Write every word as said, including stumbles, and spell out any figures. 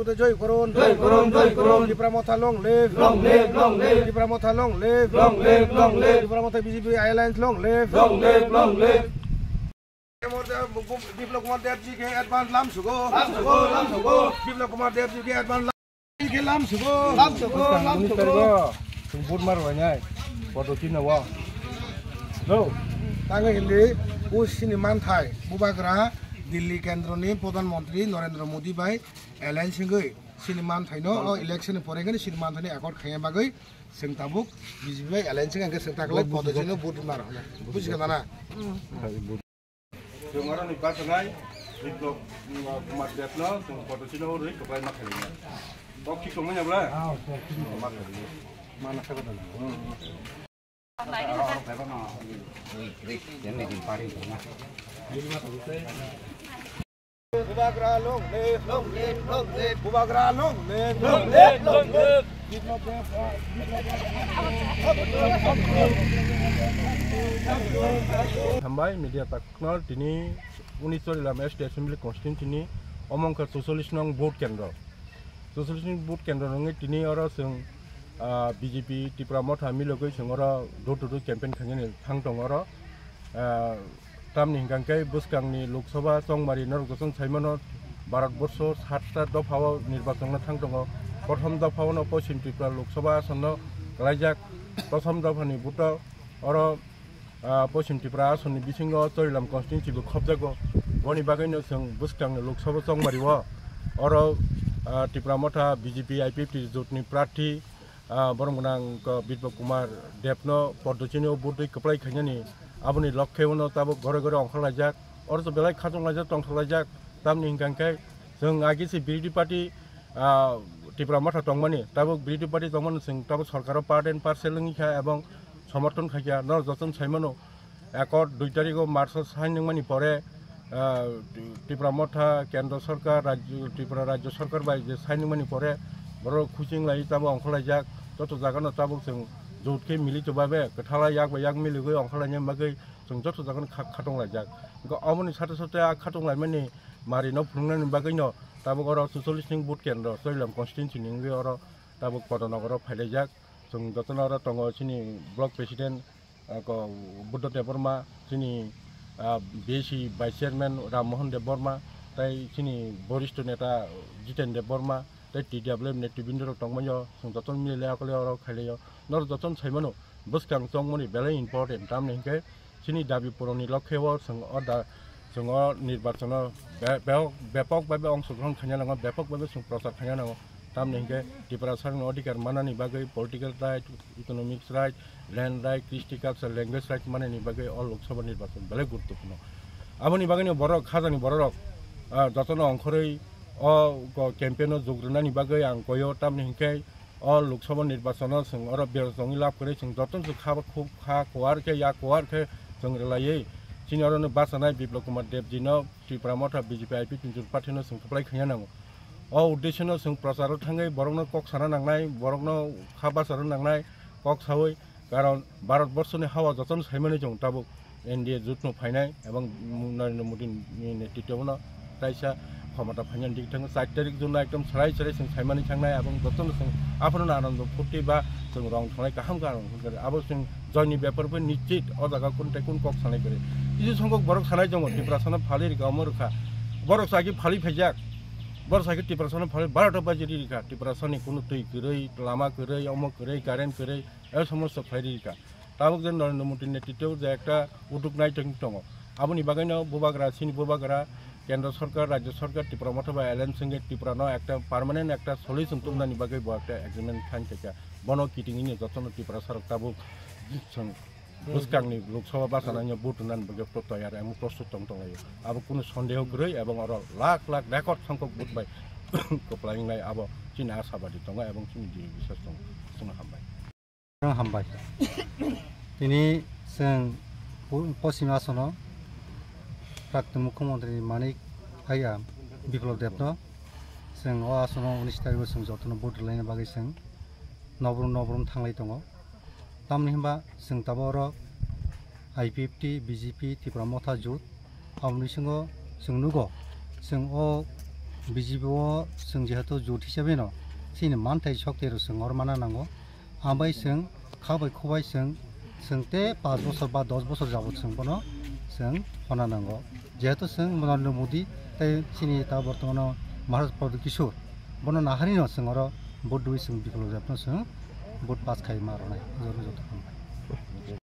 Joi korun, joi korun, joi korun. Tipra Motha long live, long live, long live. Tipra Motha long live, long live, long live. Tipra Motha B J P alliance long live, long live, long live. Biplab Kumar Deb ji khe advance lam sugo, lam sugo, lam sugo. Biplab Kumar Deb ji khe advance lam, khe lam sugo, lam sugo, lam sugo. Chwng vote mar wainai, Poddo chini o. Lo, tangwi hindi, o sini manthai, bubagra, Delhi kendroni Pradhan Mantri Narendra Modi bai alliance wngwi sini manthaino, o election ni pore khe sini manthaino accord khaiya bagwi chwng tabuk B J P bai alliance wngkhe chwng taklai Poddo chini vote mar. Bujikha nana? Chwng oroni bachanai Biplab Kumar Debno chwng Poddo chini o rwi kwplai ma khainai. Kok thik tongmani abla? Ma khainai. Bubagra long live, long live, long live. Bubagra long live, long live, long live. Hambai media taknor tini uni Chorilam S T Assembly Constituency ni omongkha chauchallis nong vote kendro. Chauchallis nong vote kendro nongwi tini oro chwng, ah, B J P Tipra Motha milogwi chwng oro door to door campaign khainani thang tongo oro. Ah, tamni hwnkha khe bwskangni Lok Sabha chongmari norok jotono saimano Bharat borsho satta dophao nirbachon no thang tongo. Prothom dophao no Poschim Tripura Lok Sabha asonno kwlaijak. Prothom dophani vote oro, ah, Poschim Tripura asonni bisingo Chorilam constituency bo khopjago. Boni bagwino chwng bwskangni Lok Sabha chongmario oro, ah, Tipra Motha B J P I P F T jotni prarthi, ah, borok gwnang, ah, Biplab Kumar Debno Poddo chini o vote twi kwplai khainani aboni lokkhe uno tabuk gore gore ongkhorlaijak. Oro to belai khatunglaijak, tongthoklaijak. Tamni hwnkha khe chwng agi se birodhi party, ah, Tipra Motha tongmani, tabuk birodhi party tongmani chwng tabuk sorkaro part and parcel wngkha ebong somorthon khaikha. Norok jotono saimano, accord dui tarikh o March o sign wngmani pore, ah, Tipra Motha, Kendra Sorkar, Rajyo, Tripura Rajyo Sorkar bai je sign wngmani pore borok khuching lai tabuk ongkhorlaijak. Joto jagano tabuk chwng jot khe milito babe kwthala yak bai yak miligwi ongkhorlaina bagwi chwng joto jagano kha-, khatunglaijak. Hwnkhe oboni sate sate a khatunglaimani marino phunuknani bagwino tabuk oro chauchallis ning vote kendro Chorilam constituency ni wngwi oro tabuk Poddo nogoro phailaijak. Chwng jotono oro tongo chini block president, ah, ko Buddha Debbarma, chini, ah, B A C vice chairman Ram Mohan Debbarma, tei chini boristo neta Jiten Debbarma, tei T W F netribindorok tongmani o, chwng jotono mililai akole oro khailaio. Norok jotono saimano, bwskang chongmani belai important, tamni hwnkhe chini dabi puroni lokkhe o chwng o da, chwng o nirbachono be-, beo-, bepok bai be ongsogrohon khaina nango, bepok bai be chwng prochar khaina nango. Tamni hwnkhe Tiprasarokni odhikar manani bagwi political right, economics right, land right, kristi culture, language right manani bagwi o Lok Sabha nirbachon belai guruttopurno. Aboni bagwino borok, hajani bororok, ah, jotono ongkhorwi o ko campaign o jug rwnani bagwi ang koyo, tamni hwnkhe o Lok Sabha nirbachono chwng oro berajak wngwi lab kwrwi chwng jotono chwng kha, kha kuar khe, yak kuar khe chwng rwlaiwi chini orono bachanai Biplab Kumar Deb jino Tipra Motha B J P I P T ni jot party no chwng kwplai khaina nango. O uddesyo no chwng prochar o thangwi borok no kok sana nangnai, borok no kha bachar o nangnai, kok sawi, karon Bharat borsho ni hawa jotono saimani chwng tabuk N D A jut no phainai ebong Narendra Modi ni netritwo no kaisa khomota phainani dik thango. Char tarik June no ekdom sarai sarai chwng saimani thangnai, ebong jotono chwng aphano anando phurti ba chwng rong thongnai kaham kaham hwnkhai abo chwng joini bepar bo nischit o jaga kun tei kun kok sanai kwrwi. Kisu songkok borok sanai tongo, Tiprasano phalwi rwkha, omo rwkha, borok saki phalwi phaijak, borok saki Tiprasano phalwi barota baji ri rwkha, Tiprasani kunu twi kwrwi, lama kwrwi, omo kwrwi, current kwrwi, e somosto khlai ri rwkha. Tabuk je Narendra Modi netritwo je ekta uduk nai tong-, tongo. Aboni bagwino bubagra, chini bubagra, Kendra Sorkar, Rajya Sorkar, Tipra Motha bai alliance wngwi Tiprano ekta permanent ekta solution tubunani bagwi bo ekta agreement sign khaikha. Bono kitingwini jotono Tiprasarok tabuk chwng bwskangni Lok Sabha bachanaino vote rwnani bagwi to toyar emon prostut tong tonglaio. Abo kunu sondeho kwrwi ebong oro lakh lakh record songkok vote bai kwplai wngnai abo chini ashabadi tongo ebong chini diri biswas tongo. Chwngno hambai. Hambai. Tini chwng pu-, Poschim Asono Praktun Mukhyamantri ni Manik Aya Biplab Debno chwng o asono unis tarikh o chwng jotono vote rwlaina bagwi chwng nobrum nobrum thanglai tongo. Tamni hwnba chwng tabuk oro I P F T, B J P, Tipra Motha jut, aboni bisingo chwng nugo, chwng o B J P o chwng jehetu jut hisabe no chini manthai shokti rok chwng oro mana nango. Ambai chwng kha bai khu bai chwng, chwng te panch bosor ba dos bosor jabot chwng bono chwng hona nango. Jehetu chwng Narendra Modi tei chini ta bortomano Maharaj Pradyut Kishore bono naharino chwng oro vote rwi chwng bikolok jabno chwng vote pass khai ma rwnai. Joto joto hambai.